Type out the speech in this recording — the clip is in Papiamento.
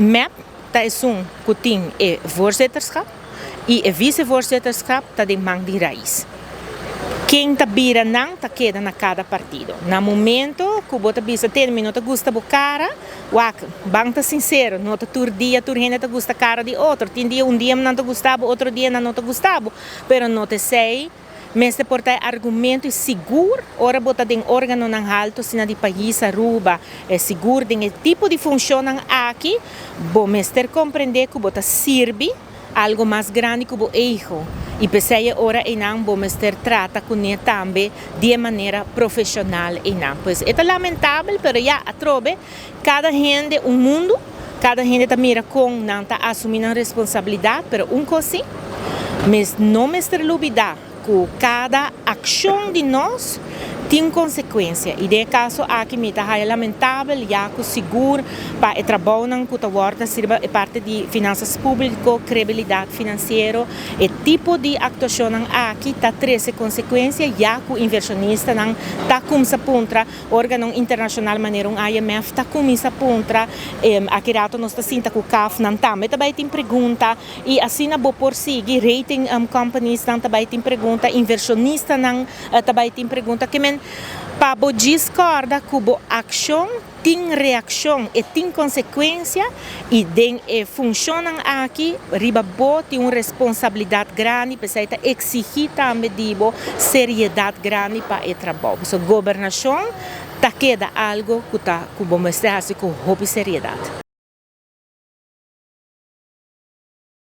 MEP ta esun ku tin e voorzitterschap i e vice-voorzitterschap ta den man di Raiz. Ken ta bira nan ta keda na kada partido. Na momento ku bo ta bisa tene mi no ta gusta bo kara, wak, ban ta sinsero, no ta tur dia tur hende ta gusta kara di otro. Tin dia un dia nan ta gusta bo, otro dia nan no ta gusta bo. Pero no ta esei mester por ta e argumento i sigur ora bo ta den organonan halto asina di pais Aruba, e sigur den e tipo di funshonnan aki bo mester komprende ku bo ta sirbi algo mas grandi ku bo ego i p'esei e ora einan bo mester trata kuné tambe di e manera profeshonal einan. Pues e ta lamentabel pero ya atrobe kada hende un mundu, kada hende ta mira kon nan ta asumí nan responsabilidat pero un kos sí, mes no mester lubidá ku kada akshon di nos tin konsekuensia i den e kaso aki mi ta haya lamentabel ya ku sigur pa e trabounan ku ta wòrdu hasi riba e parti di finansas públiko, krebilidat finansiero, e tipo di aktuashonnan aki ta trese konsekuensia ya ku invershonistanan ta kumsa puntra, órgano internashonal manera un IMF ta kuminsa puntra, aki rato nos ta sinta ku CAFnan tambe ta bai tin pregunta. I asina bo por sigui, rating companiesnan ta bai tin pregunta, inversionistanan ta bai tin pregunta. Ke men pa bo djis kòrda ku bo akshon tin reakshon, e tin konsekuensia i den e funshonnan aki riba bo tin un responsabilidat grandi, p'esei ta eksigí tambe di bo seriedat grandi pa e trabou. Pasobra gobernashon ta keda algu ku ta ku bo mester hasi ku hopi seriedat.